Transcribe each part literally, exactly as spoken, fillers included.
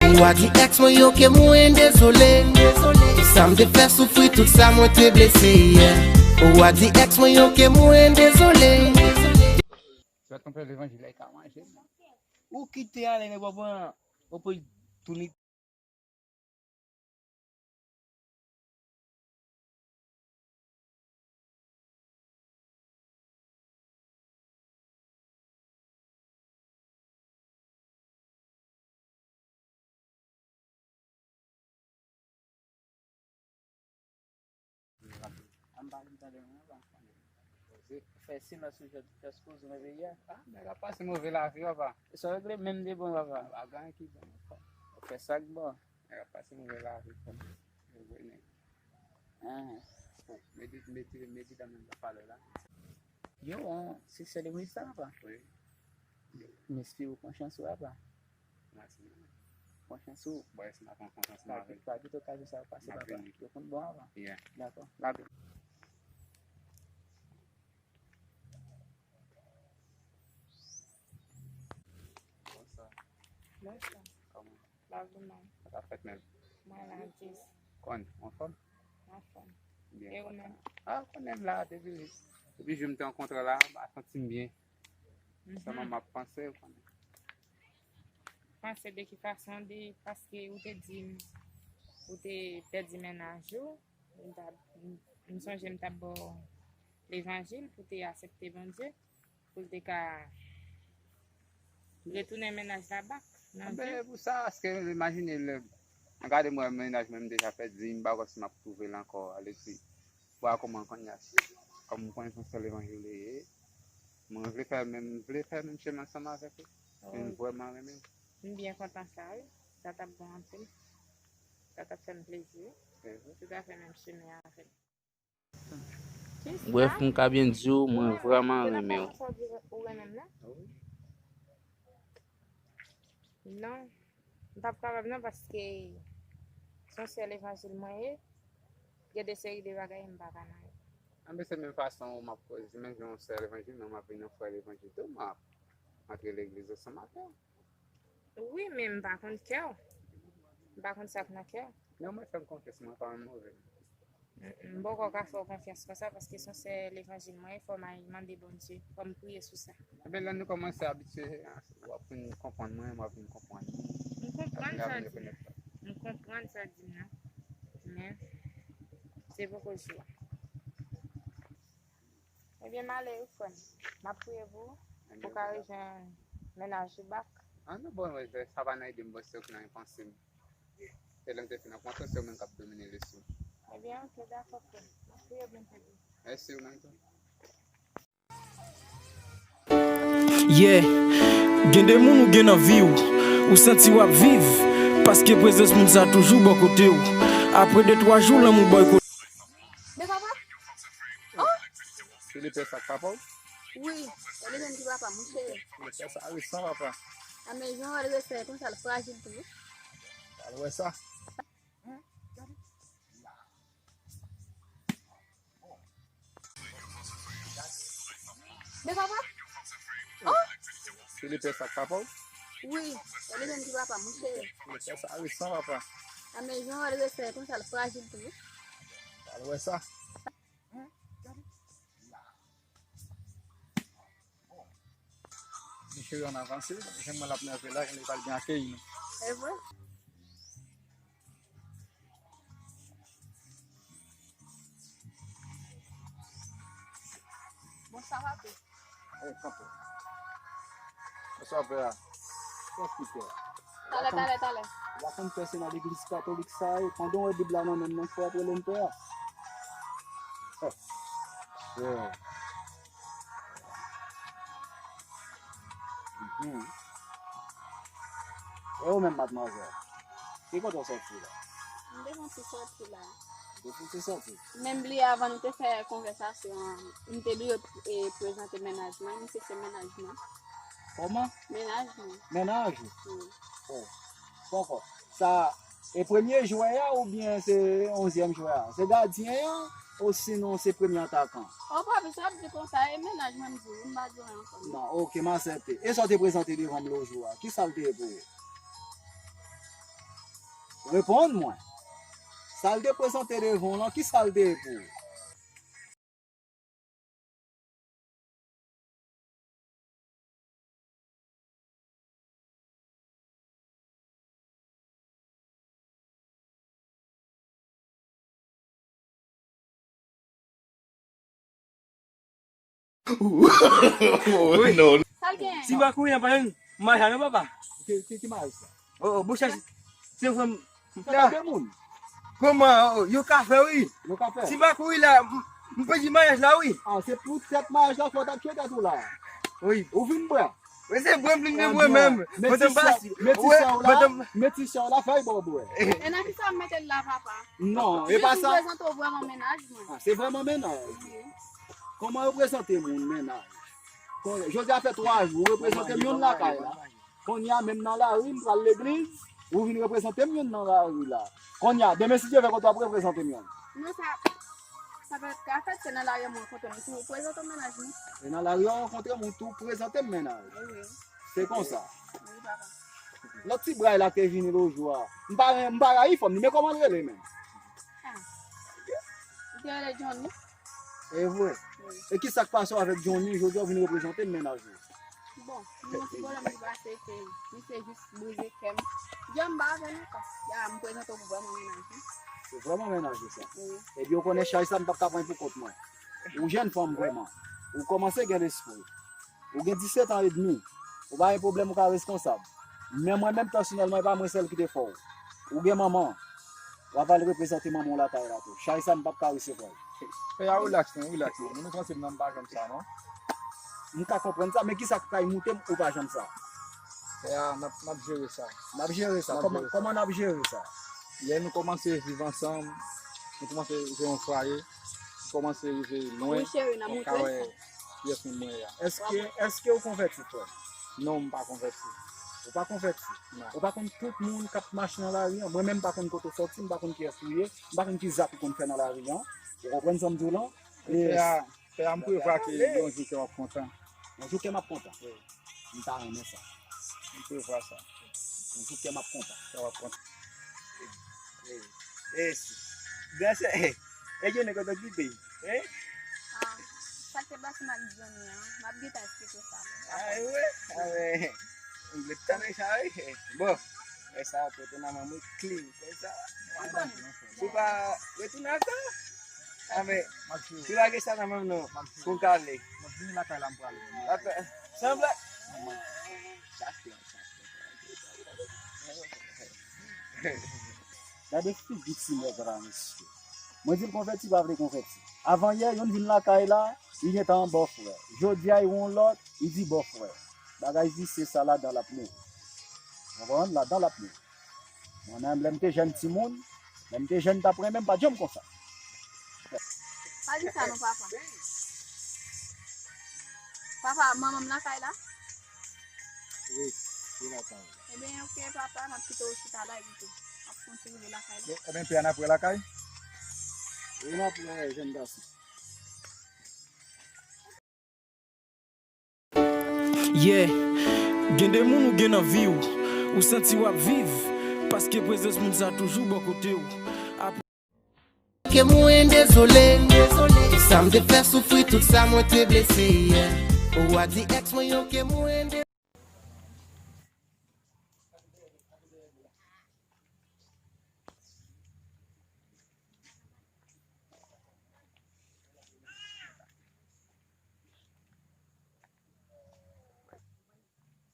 Ou a di ex mwen yo ke mwen dezole. Tout sa m te fè soufri, tout sa mwen te blese, yeah. Ou a di ex mwen yo ke mwen dezole. Ou kite ale, nèg, w ap pran, w ap tounen. An pa vin tande mwen, pa konnen. Fè silans sou jòt, fè koze nan peyi a. Ah, nèg ap pase move lavi, papa. Sa regle menm de bon, papa. Pa gen ki bon, papa. Fè sa k bon. Nèg ap pase move lavi, papa. Yo vre nèg. Ah. Bon, medi, medi, medi dan menm pale la. Yo, on, se sèl rezilta, papa. Wi. M espere w pran chans ou, papa. Mèsi. Pran chans ou. Bon, si m ap pran konsyans, m ap vini. Pa kite okazyon sa yo pase, papa. Yo konn bon avan. Yeah. Dakò. Lape. Bonswa. Bonswa. Kòman? Lavi mwen. Sa k ap fèt menm? Mwen la, Jis. Kòman, anfòm? Anfòm. Byen kontan. E ou menm? Ah, konnen m la, depi, depi jou m te rankontre w la, m pa santi m byen. Mhm. Sèlman m ap panse, ou konnen. Panse de ki fason? De, paske ou te di m, ou te pèdi mennaj ou, m t ap, m, m sonje m t ap ba w levanjil pou te aksepte Bondye, pou l te ka retounen mennaj la bak nan vi w. Anben, pou sa, paske imajine lè mwen gade mwen mennaj mwen, m deja pèdi, m pa kwè si m ap twouve l ankò. Sa vle di, vwala kòman kounye a, kòm mwen konnen se yon sèl levanjil li ye, mwen vle fè menm, m vle fè menm chemen ansanm avèk ou. Wi. M vrèman renmen w. M byen kontan sa, wi. Sa t ap bon anpil. Sa t ap fè m plezi, wi. Mhm. Si w ta fè menm chemen avèk. Brèf, m ka byen di w, mwen vrèman renmen w. Ou renmen m, non? Non, m p ap kapab, non, paske se yon sèl levanjil mwen ye. Gen de seri de bagay m pa ka nan yo. Anben, se menm fason m ap koze, menm jan yon sèl levanjil, men m ap vin yon frè levanjil tou, m ap antre legliz ansanm avè w. Wi, men m pa konn kè w. M pa konn sa k nan kè w. Non, mwen fè m konfyans, mwen pa yon move. Mm, mm, m poko ka fè w konfyans konsa, paske se yon sèl levanjil mwen ye, fò m al mande Bondye, fò m priye sou sa. Enben, lè nou kòmanse abitye, w ap vin konprann mwen, mwen ap vin konprann ou. M konprann sa w di m nan. M konprann sa w di m nan. Men, se poko jou a. Ebyen, m ale wi, frè m. M ap priye pou ou, pou w ka rejwenn mennaj ou bak. Ah non, bon, sa pa nan ide m, bon, se ou ki nan panse m. E lè m te fin ap rantre, se ou menm k ap domine lespri m. Ebyen, oke, dakò, frè m. M ap priye pou mwen. Mèsi, ou menm tou. Yeah, gen de moun ou gen nan vi w, ou santi w ap viv, paske prezans moun sa toujou bò kote w. Apre de twa jou, lanmou bòykote. Men papa? Oh! Se lepè sa k papa w? Wi, se li menm ki papa m, wi, cheri. Lepè sa resan, papa. A, men jan w wè l resan konsa, l frajil tou, wi. Al wè sa. Men papa? Oh! Se lepè sa k papa w? Wi, se li menm ki papa m, wi, cheri. Lepè sa resan, papa. A, men jan w wè l resan konsa, l frajil tou, wi. Al wè sa. Cheri, ann avanse, jan mwen l ap nève la, li pral gen akeyi nou. E vre? Bonswa, papi. Ey, kanpe. Bonswa, pè a. Kiyès ki pè a? Talè, talè, talè. W a konn pè se nan legliz katolik sa ye. Pandan w wè Bib la nan men m nan, fò w ap rele m pè a. Oh. Yeah. Mhm. E ou menm, madmwazèl? Ki kote w sòti la? M te fon ti sòti la. Ou te fon ti sòti? Men m bliye avan nou te fè konvèsasyon an, m te bliye, e, prezante mennaj mwen. Misye se mennaj mwen. Kòman? Mennaj mwen. Mennaj ou? Wi. Oh. Poko. Sa, e premye jwè a oubyen se onzyèm jwè a? Se gadyen an osinon se premye atakan? O papi, sa w ap di konsa, e mennaj mwen m di w, m pa di w ankò non. Non, oke, m aksepte. E sa w te prezante devan m lòt jou a, kisa l te ye pou ou? Reponn mwen. Sa l te prezante devan w lan, ki sa l te ye pou ou? Wi. Non. Sa l genyen? Si pa kouri an pa jwenn maja non papa. Ki, ki, ki maryaj sa? Oh, oh, bouch se vrèm Sa de moun. Kòman oh, yo ka fè wi. Yo ka fè. Si pa kouri la, m- m pèdi maryaj la wi. Ah, se pou tèt maryaj la fò w t ap tchwe tèt ou la. Wi. Ou vin bwè. Mwen se vrèm vin Ah, mwen menm. men Mwen te ti basi. sè- men ti sè w la, men ti sè w la fè bò bwè. E nan ki sa w mete l la papa? Non, e pa Jis sa. Prezante w vrèman mennaj mwen. Ah, se vrèman mennaj. Kòman yo prezante moun mennaj? Kon- Jodi a fè twa jou, ou reprezante m youn lakay la. Kounye a menm nan lari, m pral legliz, ou vin reprezante m youn nan lari la. Kounye a, demen si Dye vle kote w ap reprezante m youn. Non, sa, sa pa ka fèt, se nan lari an mwen rankontre m tou, prezante m mennaj mwen. E nan lari an rankontre m ou tou prezante m mennaj. Wi, Se konsa. wi, papa. Lòt ti bray la te vini lòt jou a. M pa, m pa rayi fanm li, men kòman l rele menm? Li te rele Johnny. E vre. E ki sa k pase w avèk Johnny, jodi a w vin reprezante m mennaj ou? Bon, m gen yon ti pwoblèm ki pase ke misye jis brize kè m. John m pa avè l ankò. Ya, m prezante w pou vrèman mennaj mwen. Se vrèman mennaj ou sa. Wi. Ebyen, ou konnen chay sa m p ap ka pran pou kont mwen. Ou jèn fanm vrèman. Ou kòmanse gen lespri. Ou gen disèt an edmi. Ou pa gen pwoblèm, ou ka reskonsab. Men mwen menm pèsonèlman, e pa mwen sèl ki te fè w. Ou gen manman. W ap al reprezante manman w lakay la tou. Chay sa m p ap ka resevwa l. Pè a, relax non, relax non. Moun ou panse m nan m pa janm sa non. M ka konprann sa, men kisa k kay moute m ou pa janm sa? Pè a, n ap, n ap jere sa. N ap jere sa. Kòman, kòman n ap jere sa? Lè nou kòmanse viv ansanm, nou kòmanse fè yon fwaye, nou kòmanse rive lwen, Wi, cheri, n ap ou ka montre wè sa. Kiyès moun mwen ye a? Èske, èske ou konvèti, frè? Non, m pa konvèti. Ou pa konvèti? Non. Ou pa konn tout moun k ap mache nan lari an? Mwen menm, m pa konn kote w sòti, m pa konn kiyès ou ye, m pa konn ki zak ou konn fè nan lari an. Ou konprann sa m di w lan? Pè a, pè a, m prevwa ke yon jou kè w ap kontan. Yon jou kè m ap kontan. Wi. M ta renmen sa. M prevwa sa. Yon jou kè m ap kontan. Kè w ap kontan. E si. Gansè. E Johnny kote w kite? Eh? Ah, sa k te pase m ak Johnny an, m ap gentan eksplike sa. Ah, wi. Ah, men. M vle tande sa, wi. Bon. E sa, retounen manman clean. Konsa. Ou pa retounen ankò? Ah, men. Si pa gen sa nan menm non. Pou m ka ale. M ap vini lakay la, m prale. Sanble. Sa klè, sa klè. Gade figi ti nèg la, mesye. Mwen di l konvèti, pa vle konvèti. Avan yè, youn vin lakay la, li gentan an bòfrè. Jodi a, li wè yon lòt, li di bòfrè. Bagay visye sa, ladan l ap mouri. Ou konprann? Ladan l ap mouri. Mwen menm, lè m te jèn timoun, lè m te jèn, m t ap renmen, m pa t janm konsa. Pa di sa non, papa. Papa, manman m lakay la? Wi, wi, lakay. Ebyen, oke, papa, m ap kite w chita la, epi tou. M ap kontinye lakay la. Ebyen, pè a, n ap wè lakay? Wi, n ap wè, jèn gason. Yeah. Gen de moun ou gen nan vi w, ou santi w ap viv, paske prezans moun sa toujou bò kote w. Ke mwen dezole, e sa m te fè soufri, tout sa mwen te blese. Ou a di èks mwen yo ke mwen de-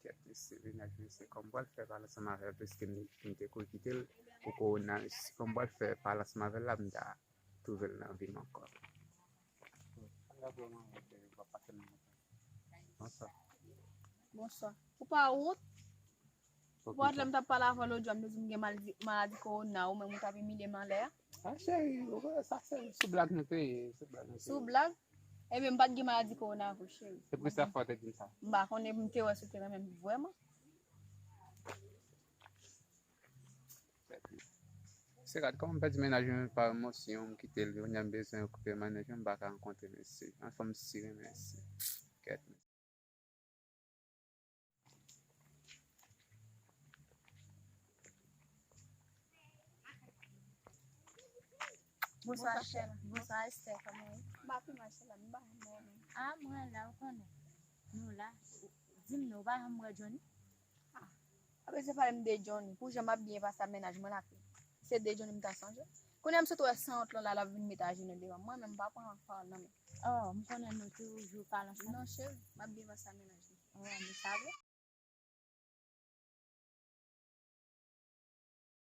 Kèt mesye, mennaj mwen se kòman m pral fè pale ansanm avè l, piske m, m te kouri kite l pou kowona, si kòman m pral fè pale ansanm avè l la, m ta twouve l nan vi m ankò. Bonswa. Bonswa. Ou pa wont? Ou pa wont lè m t ap pale avè w lòt jou a, m te di m gen maladi, maladi kowona, ou menm ou t ap imilye m anlè a? Ah, cheri, ou wè, sa se sou blag nou te ye, sou blag nou te ye. Sou blag? Ebyen, m pa t gen maladi kowona vre, cheri. Se pou sa fò w te di m sa. M pa konnen, m te wè si w te renmen m vrèman. Se rad, kòman m pèdi mennaj mwen pa emosyon, m kite l, kounye a m bezwen rekipere mennaj mwen, m pa ka rankontre mesye. Anfòm si renmen mesye. Kèt. Bonswa, Shella. Bonswa, Esther. Kòman w ye? M pa pi mal, Shella. M pa janm wè w menm. Ah, mwen la, ou konnen. Nou la. Di m non, ou pa janm wè Johnny? Ah, apre se pale m de Johnny. Pou jan m ap byen pase ak mennaj mwen la. Se de Johnny m ta sonje. Kounye a m sot wè sanwont lan la, l ap vin met ajenou devan mwen, men m pa pran pawòl nan men. Oh, m konnen nou toujou pale ansanm. Non, cheri, m ap byen pase ak mennaj mwen. Oh, men sa vre?